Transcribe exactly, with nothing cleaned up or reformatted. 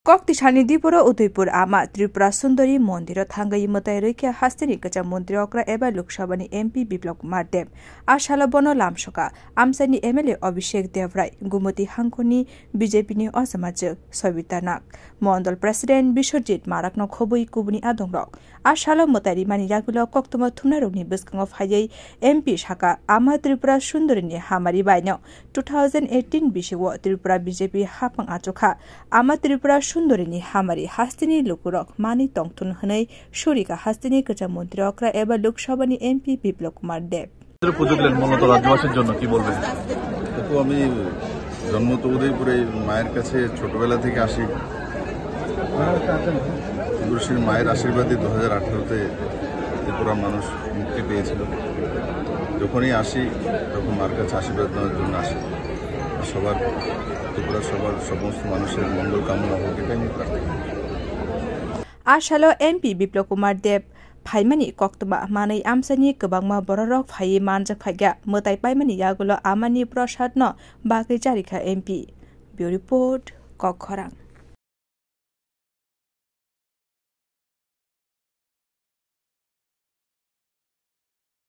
Koktisani diporo Udaipur ama Tripura Sundori mondiro thangwi mwtai rwikha hasteni kwcham montri okra eba Lok Sabhani M P Biplab Kumar Deb. A salo bono lamsoka amchaini M L A Abhishek Debrai, Gumoti hangkhorni B J P ni osamajwk Sobita Nag, Mondol President Biswajit Marakno khobwi kubuni adongrok. A salo mwtai rimani yagulo koktwma thumnairokni bwskango phaiwi M P saka, Ama Tripura Sundorini hamari baino two thousand eighteen bisio Tripura B J P hapang achukha. Ama Tripura Sundorini hamari hasteni lukurok mani tongthun hwnwi surika hasteni kwcham montri okra eba Lok Sabhani M P Biplab Kumar Deb. পুজো দিলেন মূলত রাজ্যবাসীর জন্য, কি বলবেন? দেখো, আমি জন্ম তো উদয়পুরে, মায়ের কাছে ছোটবেলা থেকে আসি। ত্রিপুরাসীর মায়ের আশীর্বাদে দু হাজার আঠারোতে ত্রিপুরা মানুষ মুক্তি পেয়েছিল। যখনই আসি, তখন মার কাছে আশীর্বাদ নেওয়ার জন্য আসি। সবার, ত্রিপুরা সবার সমস্ত মানুষের মঙ্গল কামনা হোক, এটাই আমি প্রার্থনা করি। A salo M P Biplab Kumar Deb phaimani koktwma manwi amchaini kwbangma bororok phaiwi manjak phaikha. Mwtai paimani yagulo amani prosadno bagwi charikha M P. Bureau Report, Kokkhorang.